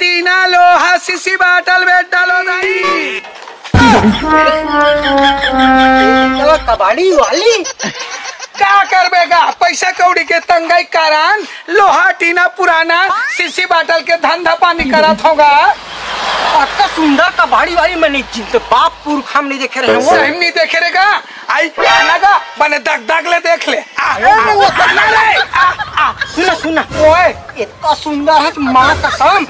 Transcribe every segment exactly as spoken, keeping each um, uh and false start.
टीना लोहा CC bottle बेच डालो दाई। चलो कबाड़ी वाली। का करबे गा, पैसा कौड़ी के तंगाई कारण लोहा टीना पुराना सीसी बाटल के धंधा पानी करत होगा। अतका सुंदर कबाड़ी वाली मैं नहीं चिंते, बाप पुरखा में नहीं देखे रहे हैं वो। सही में नहीं देखे रे गा। आई आना गा, बने दग दग ले देख ले। आ, ए, आ, वो आना ले। आ, आ। सुना, सुना। ओए, इतना सुंदर है कि माँ कसम,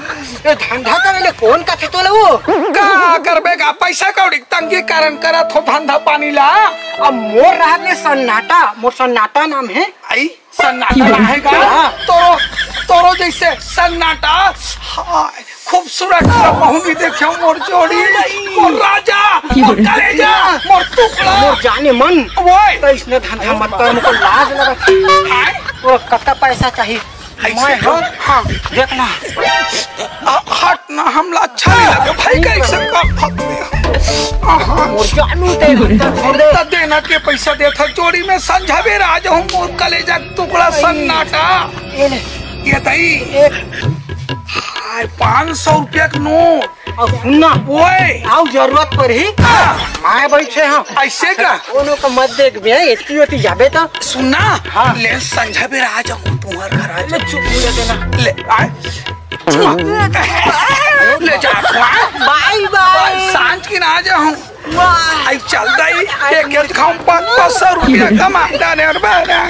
ये धंधा करे ले कौन कथे तोला वो? का करबे गा, पैसा कौड़ी के तंगी कारण करत हो धंधा पानी ला। अब मोर रहत ले सन्नाटा, मोर सन्नाटा नाम है। आई सन्नाटा ना है गा? हाँ। तोरो, तोरो जैसे सन्नाटा। हाय, खूबसूरत सा पहुनी देखे मोर जोड़ी, मोर राजा, मोर कलेजा, मोर टुकड़ा। मोर जाने मन। ओए। तो इसने धंधा मत कर, मुझको लाज लगा। आए? वो कत्ता पैसा चाहिए? ऐसे मैं तो हाँ, हाँ। देखना। आ, हट ना, हमला अच्छा नहीं लगे भाई, कैसे कर सकते हैं? आहा। मोर जानू दे, छोड़ दे। त देना के पैसा देत हस, जोड़ी में संझा बेरा आ जाहूं, मोर कलेजा के टुकड़ा सन्नाटा। ये ले। ये दई। एक। हाय, पाँच सौ रुपया के नोट। अब सुन ना। ओए। आउ जरूरत पड़ही। हाँ। मैं बैठे हूँ। ऐसे का? कोनो का मत देख बे, इतनी होती जाबे तो। सुन ना। हाँ। ले संझा बेरा आ जाहूं तुम्हार घर आ ले जाहूं। चुप हो जा देना। ले, आए। ले जा, बाय बाय। सांझ की ना आ जाहूं। वाह। आई चल दई, एक एक खाऊं पाँच पाँच सौ रुपया कमा डाले और बारा।